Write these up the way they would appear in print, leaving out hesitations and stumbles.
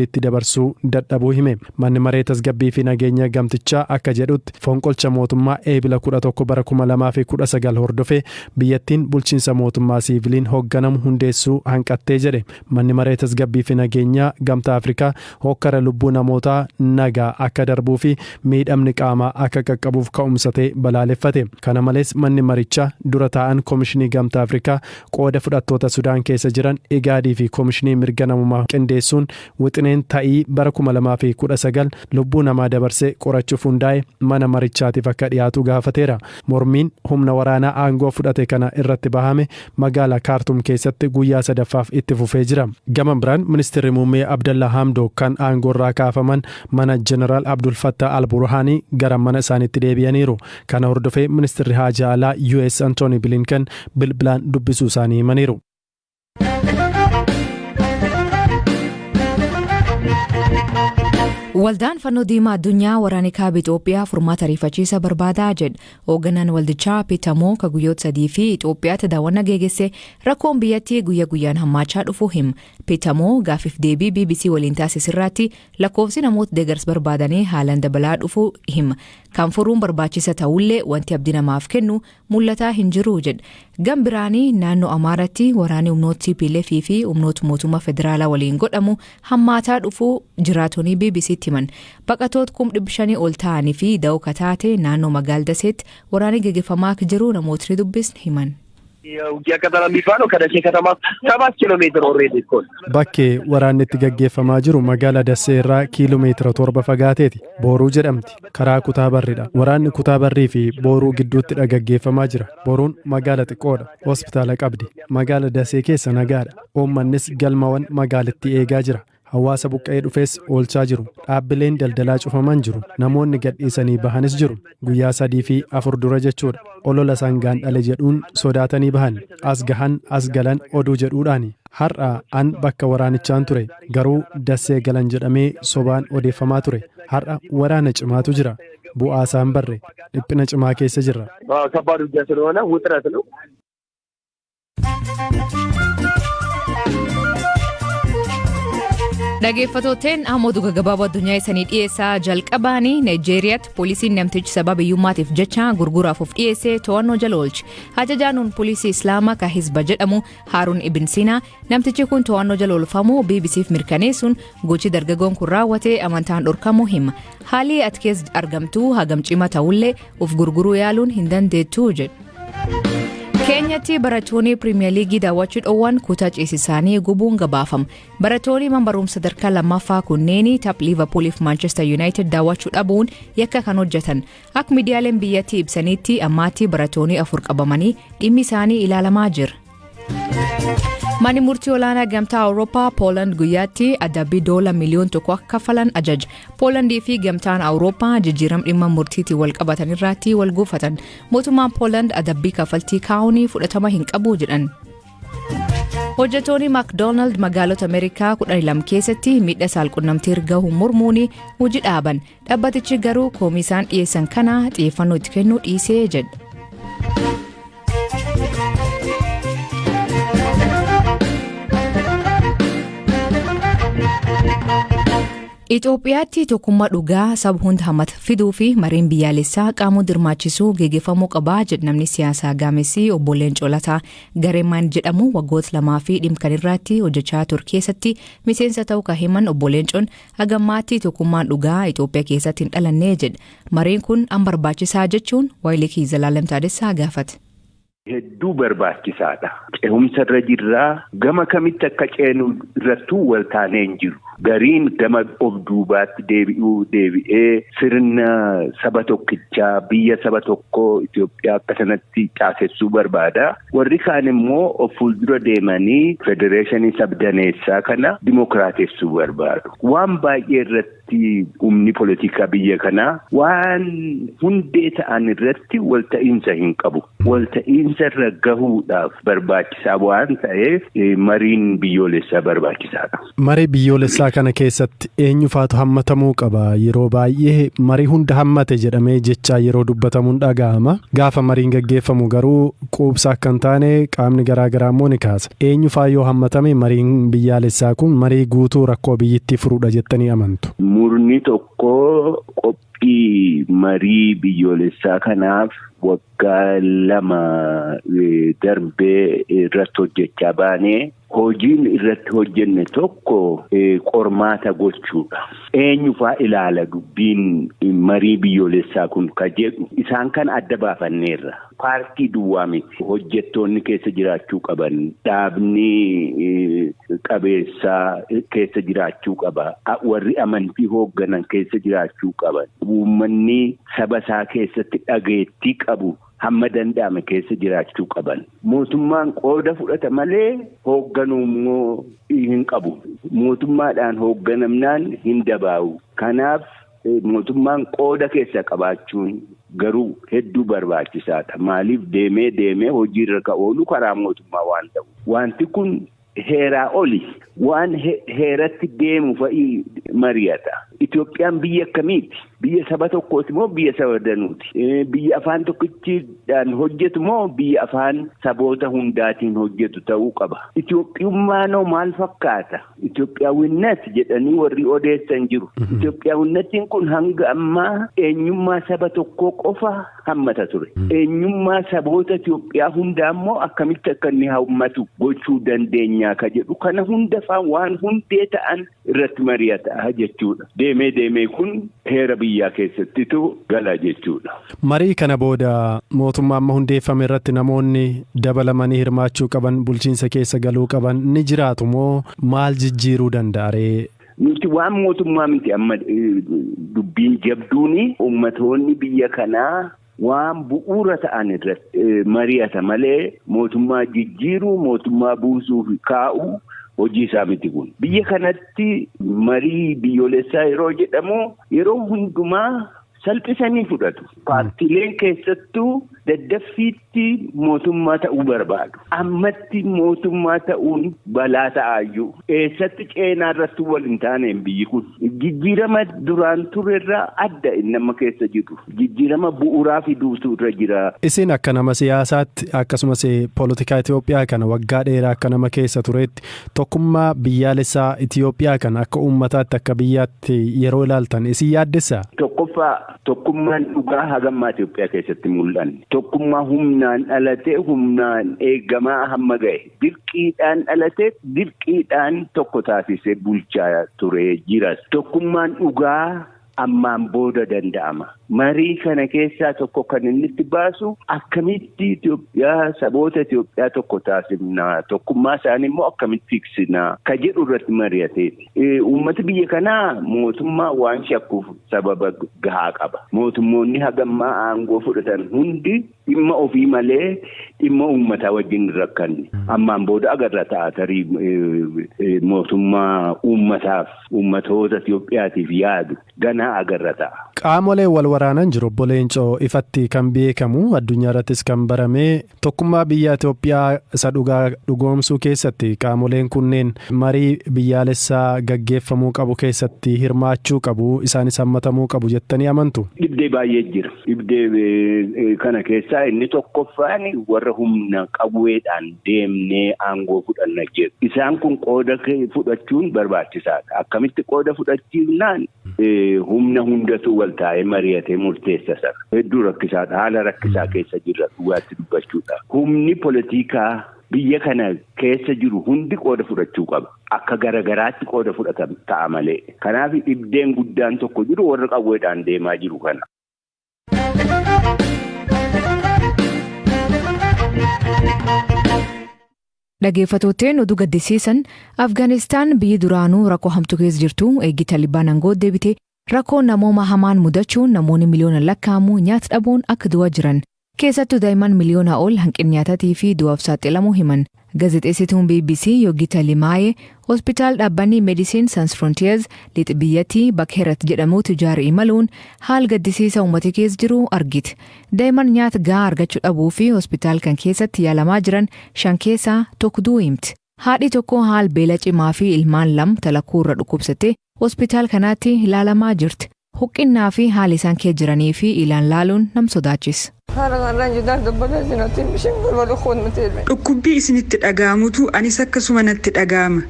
siivilitti dabarsuu dadhabuu hime. Manni maree tasgabbii fi nageenya gamtichaa akka jedhutti, fonqolcha mootummaa Eebila 11 bara 2019 hordofee biyyattiin bulchiinsa mootummaa siiviliin hogganamu hundeessuu hanqattee jedhe. Manni maree tasgabbii fi nageenyaa Gamtaa Afrikaa hokkara lubbuu namootaa nagaa akka darbuu fi miidhamni qaamaa akka qaqqabuuf ka'umsa ta'e balaaleffate. Kana malees manni marichaa dura taa'an Komishinii Gamtaa Afrikaa, qooda fudhattoota Sudaan keessa jiran, Igaadii fi Komishinii Mirga Namoomaa qindeessuun wixineen ta'ii bara 2019 lubbuu namaa dabarse qorachuuf hundaa'e mana marichaatiif akka dhiyaatu gaafateera. Mormiin humna waraanaa aangoo fudhate kana irratti bahame magaala Kaartum keessatti guyyaa sadaffaaf itti fufee jira. Gama biraan Ministirri Muummee Abdallaa Haamdook kan aangoorraa kaafaman mana Jeneraal Abdul Fattah al-Burhaanii gara mana isaaniitti deebi'aniiru. Kana hordofee Ministirri Haajaa Alaa US Antoonii Bilinken bilbilaan dubbisuu isaanii himaniiru. Waldaan Fannoo Diimaa Addunyaa waraanni kaaba Itoophiyaa furmaata ariifachiisa barbaadaa jedha. Hoogganaan waldichaa Peter Moo ka guyyoota 3 fi Itoophiyaatti daawwannaa geegesse rakkoon biyyattii guyya guyyaan hammaachaa dhufuu hima. Peter Moo gaaffiif deebii BBC waliin taasisirraatti lakkoofsi namoota deeggarsa barbaadanii haalaan dabalaa dhufuu hima. Kan furuun barbaachisa ta'ullee wanti abdii namaaf kennu mul'ataa hin jiru jedha. Gam biraanii naannoo Amaaratti waraanni humnoota TPLF fi humnoota mootummaa federaalaa waliin godhamu hammaataa dhufuu jiraatonni BBCtti himan. Baqatoota 500,000 ol ta'anii fi da'oo kataate naannoo magaal Daseetti waraanni gaggeeffamaa akka jiru namootni dubbisne himan. የውጊያ ቀጠና የሚባለው ከደሴ ከተማ 7 ኪሎ ሜትር ኦልሬዲ እኮ ነው። Bakkee waraanni itti gaggeeffamaa jiru magaala Dassee irraa kiiloomeetira 7 fagaateeti. Booruu jedhamti. Karaa Kutaa Barriidha. Waraanni Kutaa Barrii fi Booruu gidduuttidha gaggeeffamaa jira. Boruun magaala xiqqoodha. Hospitaala qabdi. Magaala Dasee keessa nagaadha. Uummannis galmawan magaalittii eegaa jira. Hawaasa buqqa'ee dhufes oolchaa jiru. Dhaabbileen daldalaa cufaman jiru. Namoonni gadhiisanii bahanis jiru. Guyyaa 3 fi 4 dura jechuudha. Olola sangaan dhale jedhuun sodaatanii bahan. As gahan as galan oduu jedhuudhaani. Har'a an bakka waraanichaan ture. Garuu Dassee galan jedhamee sobaan odeeffamaa ture. Har'a waraana cimaatu jira. Bu'aa isaa hin barre. Dhiphina cimaa keessa jirra. ከባድ ውጊያ ስለሆነ ውጥረት ነው። Dhageeffatooteen amma oduu gaggabaaboo addunyaa isanii dhiyeessaa jalqabaanii Naayijeeriyaatti poolisiin namtichi sababa hiyyummaatiif jecha gurguraaf of dhiyeesse to'annoo jala oolche. Ajajaan poolisii Islaamaa ka Hizba jedhamu Haaruun Ibn Siinaa namtichi kun to'annoo jala oolfamuu BBCf mirkaneessuun gochi dargaggoon kun raawwate amantaan dhorkamuu hima. Haalli ati keessa argamtu hagam cima ta'ullee of gurguruu yaaluun hin dandeettu jedhu. Keenyatti barattoonni Piriimiyer Liigii daawwachuu dhoowwan kutaa ciisisaanii gubuun gabaafama. Barattoonni mana barumsa sadarkaa lammaffaa kunneen tapha Liiverpuuliif Maanchestar Yuunaayitid daawwachuu dhabuun yakka kan hojjetan. Akka miidiyaaleen biyyattii ibsanitti ammaatti barattoonni 4 qabamanii dhimmi isaanii ilaalamaa jira. Manni murtii olaanaa gamtaa Awurooppaa Pooland guyyaatti adabbii doola miliyoona 1 akka kaffalan ajaja. Poolandii fi gamtaan Awurooppaa jijjiiram dhimma murtiitiin wal qabatan irratti wal guufatan. Mootummaan Pooland adabbii kaffaltii kaa'uun fudhatama hin qabu jedhan. Hojjettoonni McDonald magaalota Ameerikaa 12 keessatti miidha saalqunnamtii gahu mormuun hojii dhaaban. Dhaabbatichi garuu komii isaan dhiyeessan kana xiyyeeffannoo itti kennuu dhiisee jedha. Itoophiyaatti tokkummaa dhugaa saba hunda hammata fiduu fi mariin biyyaalessaa qaama hirmaachisuu geggeeffamuu qabaa jedhu namni siyaasaa gaamessi obbo Leencoo Lataa. Garee jedhamu waggoota 2 fi dhimma kan irratti hojjechaa ture keessatti miseensa ta'uu kan himan obbo Leencoon hagammaatti tokkummaan dhugaa Itoophiyaa keessatti hin dhalanne jedha. Mariin kun an barbaachisaa jechuun Waayilekii Zalaalem Taadessaa gaafate. Hedduu barbaachisaadha. Ce'umsa irra jirraa gama kamitti akka ceenu irrattuu wal taanee hin jiru. Gariin gama of duubaatti deebi'uu deebi'ee sirna saba tokkichaa biyya saba tokkoo Itoophiyaa akka sanatti caasessuu barbaada. Warri kaan immoo of fuuldura deemanii federeeshinii sabdaneessaa kana dimokiraatessuu barbaadu. Waan baay'ee irratti humni poolitikaa biyya kanaa waan hundee ta'an irratti walta'iinsa hin qabu. Walta'iinsa irra gahuudhaaf barbaachisaa waan ta'eef mariin biyyoolessaa barbaachisaadha. Marii biyyoolessaa Biyyaalessaa kana keessatti eenyufaatu hammatamuu qaba? Yeroo baay'ee marii hunda hammate jedhamee jechaa yeroo dubbatamuun dhaga'ama. Gaafa mariin gaggeeffamu garuu quubsaa akka hin taane qaamni garaagaraa immoo ni kaasa. Eenyufaa yoo hammatame mariin biyyaalessaa kun marii guutuu rakkoo biyyittii furuudha jettanii amantu? Murni tokko qophii marii biyyoolessaa kanaaf waggaa 2 darbee irratti hojjechaa baanee hojiin irratti hojjenne tokko qormaata gochuudha. Eenyufaa ilaala dubbiin marii biyyoolessaa kun ka jedhu isaan kan adda baafanneerra. Paartii duwwaa miti. Hojjettoonni keessa jiraachuu qaban, dhaabni qabeessaa keessa jiraachuu qaba. Warri amantii hoogganan keessa jiraachuu qaban. Uummanni saba isaa keessatti dhageettii qabu hamma danda'ame keessa jiraachuu qaban. Mootummaan qooda fudhata malee hoogganuu immoo hin qabu. Mootummaadhaan hoogganamnaan hin dabaa'u. Kanaaf mootummaan qooda keessa qabaachuun garuu hedduu barbaachisaadha. Maaliif deemee deemee hojiirra ka oolu karaa mootummaa waan ta'u. Wanti kun heeraa oli waan heeratti deemu fa'ii mari'ata. Itoophiyaan biyya akkamiiti? Biyya saba tokkooti moo biyya saba danuuti? Biyya afaan tokkichiidhaan hojjetu moo biyya afaan saboota hundaatiin hojjetu ta'uu qaba? Itoophiyummaanoo maal fakkaata? Itoophiyaawwinnat jedhanii warri odeessan jiru. Itoophiyaawwinnattiin kun hanga ammaa eenyummaa saba tokkoo qofa hammata ture. Eenyummaa saboota Itoophiyaa hundaa immoo akkamitti akka inni hammatu gochuu dandeenyaa ka jedhu kana hunda faan waan hundee ta'an irratti mari'ata jechuudha. Deemee deemee kun heera biyyaa keessattitu gala jechuudha. Marii kana booda mootummaa amma hundeeffame irratti namoonni dabalamanii hirmaachuu qaban, bulchiinsa keessa galuu qaban ni jiraatu moo maal jijjiiruu danda'a ree? Nuti waan mootummaa miti amma dubbiin jabduuni uummatoonni biyya kanaa waan bu'uura ta'an irratti mari'ata malee mootummaa jijjiiruu, mootummaa buusuu fi kaa'uu hojii isaa miti kun. Biyya kanatti marii biyyoolessaa yeroo jedhamu yeroo hundumaa salphisanii fudhatu. Paartiileen keessattuu daddaffiitti mootummaa ta'uu barbaadu. Ammatti mootummaa ta'uun balaa ta'aayyuu. Eessatti ceenaa irratti wal hin taaneen biyyi kun. Jijjiirama duraan turerraa adda inni amma keessa jiru. Jijjiirama bu'uuraa fiduutu irra jira. Isin akka nama siyaasaatti akkasumas poolitikaa Itoophiyaa kana waggaa dheeraa akka nama keessa turetti tokkummaa biyyaalessaa Itoophiyaa kana akka uummataatti akka biyyaatti yeroo ilaaltan isin yaaddessaa? Tokkoffaa, tokkummaan dhugaa hagammaa Itoophiyaa keessatti mul'anne. Tokkummaa humnaan dhalatee humnaan eegamaa hamma ga'e. Dirqiidhaan dhalatee dirqiidhaan tokko taasisee bulchaa turee jiras. Tokkummaan dhugaa ammaan booda danda'ama. Marii kana keessaa tokko kan inni itti baasu akkamitti Itoophiyaa saboota Itoophiyaa tokko taasifnaa, tokkummaa isaanii immoo akkamitti tiksinaa ka jedhu irratti mari'ateeti. Uummati biyya kanaa mootummaa waan shakkuuf sababa gahaa qaba. Mootummoonni hagammaa aangoo fudhatan hundi dhimma ofii malee dhimma uummataa wajjin hin rakkanne. Ammaan booda agarra ta'a tarii mootummaa uummataaf uummatoota Itoophiyaatiif yaadu ganaa agarra ta'a. Qaamoleen wal waraanan jiru, obbo Leencoo, ifatti kan beekamu, addunyaa irrattis kan barame tokkummaa biyya Itoophiyaa isa dhugaa dhugoomsuu keessatti qaamoleen kunneen marii biyyaalessaa gaggeeffamuu qabu keessatti hirmaachuu qabu, isaanis hammatamuu qabu jettanii amantu? Dhibdee baay'ee jira. Dhibdee kana keessaa inni tokkoffaan warra humna qawweedhaan deemnee aangoo fudhanna jedhu. Isaan kun qooda fudhachuun barbaachisaadha. Akkamitti qooda fudhachiifnaan humna hundatu wal taa'ee mari'atee murteessa sana. Hedduu rakkisaadha. Haala rakkisaa keessa jirra dhugaatti dubbachuudha. Humni politikaa biyya kana keessa jiru hundi qooda fudhachuu qaba. Akka garagaraatti qooda fudhata ta'a malee. Kanaaf dhibdeen guddaan tokko jiru warra qawweedhaan deemaa jiru kana. Dhaggeeffattootteen, oduu gaddisiisan. Afgaanistaan biyyi duraanuu rakkoo hamtuu keessa jirtu eegii Talibaan aangoo deebite rakkoo namooma hamaan mudachuun namoonni miliyoona lakkaa'amu nyaata dhabuun akka du'aa jiran. Keessattuu daa'imman miliyoona ol hanqina nyaataatii fi du'aaf saaxilamuu himan. Gaazexeessituun BBC Yogita Limaayee hospitaal dhaabbanni Medicine Sans Frontiers lixa biyyattii bakka Herat jedhamutti ijaare imaluun haal gaddisiisa uummata keessa jiru argite. Daa'imman nyaata gahaa argachuu dhabuu fi hospitaal kan keessatti yaalamaa jiran shan keessaa tokko du'uu himti. Haadhi tokko haal beela cimaa fi ilmaan lam talakuu irra dhukkubsattee hospitaal kanaatti ilaalamaa jirti. Huqqinnaa fi haali isaan kee jiranii fi ilaan laaluun nam sodaachisa. Dhukkubbii isinitti dhaga'amutu anis akkasuma natti dhaga'ama.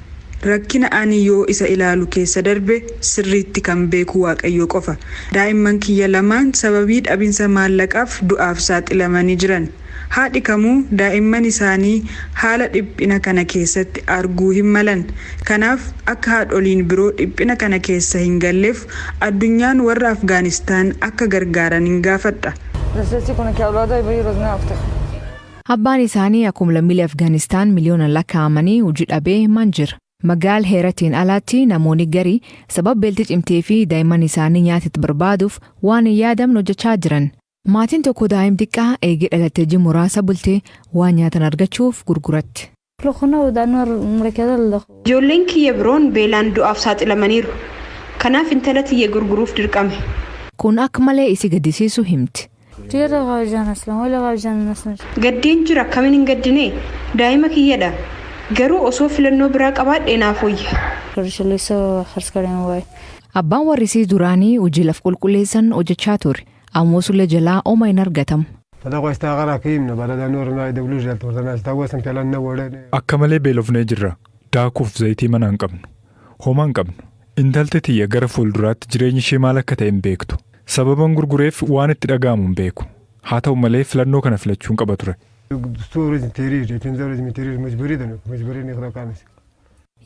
Rakkina ani yoo isa ilaalu keessa darbe sirriitti kan beeku Waaqayyo qofa. Daa'imman kiyya lamaan sababii dhabinsa maallaqaaf du'aaf saaxilamanii jiran. Haadhi kamuu daa'imman isaanii haala dhiphina kana keessatti arguu hin malan. Kanaaf akka haadholiin biroo dhiphina kana keessa hin galleef addunyaan warra Afgaanistaan akka gargaaran hin gaafadha. Abbaan isaanii akkuma lammiilee Afgaanistaan miliyoonaan lakkaa'amanii hojii dhabee man jira. Magaal Heeratiin alaatti namoonni garii sababa beelti cimtee fi daa'imman isaanii nyaata barbaaduuf waan hin yaadamne hojjechaa jiran. Maatiin tokko daa'im xiqqaa eegee dhalattee ji'a muraasa bultee waan nyaatan argachuuf gurguratti. Ijoolleen kiyya biroon beelaan du'aaf saaxilamaniiru. Kanaaf intala tiyya gurguruuf dirqame. Kun akka malee isi gaddisiisu himti. Gaddeen jira, akkamiin hin gaddine? Daa'ima kiyyadha. Garuu osoo filannoo biraa qabaadhee naaf wayya. Abbaan warrisii duraanii hojii laf qulqulleessan hojjechaa ture. Ammoo sullee jalaa oma hin argatamu. Akka malee beelofnee jirra. Daakuuf zayitii mana hin qabnu. Homaa hin qabnu. Intalti tiyya gara fuulduraatti jireenyi ishee maal akka ta'e hin beektu. Sababan gurgureef waan itti dhaga'amu hin beeku. Haa ta'u malee filannoo kana filachuun qaba ture.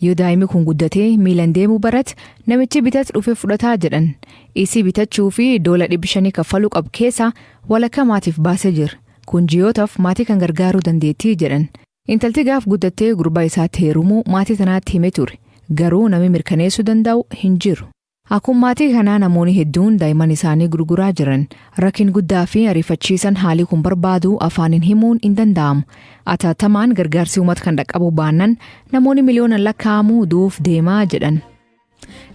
Yoo daa'imni kun guddatee miilaan deemuu barate, namichi bitatu dhufee fudhataa jedhan. Isii bitachuu fi doola 500 kaffaluu qabu keessaa walakkaa maatiif baasee jira. Kun ji'ootaaf maatii kan gargaaruu dandeettii jedhan. Intalti gaaf guddattee gurbaa isaatti heerumuu maatii tanaatti himee ture. Garuu namni mirkaneessuu danda'u hin jiru. Akkuma maatii kanaa namoonni hedduun daa'imman isaanii gurguraa jiran. Rakkin guddaa fi ariifachiisan haalli kun barbaadu afaaniin himuun hin danda'amu. Atattamaan gargaarsi uummata kan dhaqqabu baannan namoonni miliyoonaan lakkaa'amu du'uuf deemaa jedhan.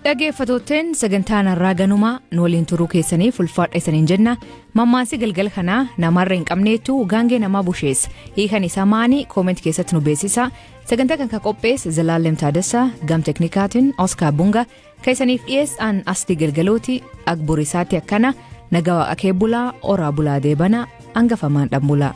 Dhaggeeffattootteen, sagantaan har'aa ganumaa. Nu waliin turuu keessaniif ulfaadha isaniin jenna. Mammaansi galgala kanaa "Namarra hin qabneetu gaangee namaa busheessa." Hiikan isaa maanii? Comment keessatti nu beeksisa. Sagantaa kan qopheesse Zalaalem Taaddasaa, gam teknikaatiin Oskaar Bunga, kan isaniif dhiyeessaan Asli Galgalooti. Agborisaatti akkana nagaa waaqa kee bulaa, oraa bulaa, deebana hangafamaan dhanbulaa.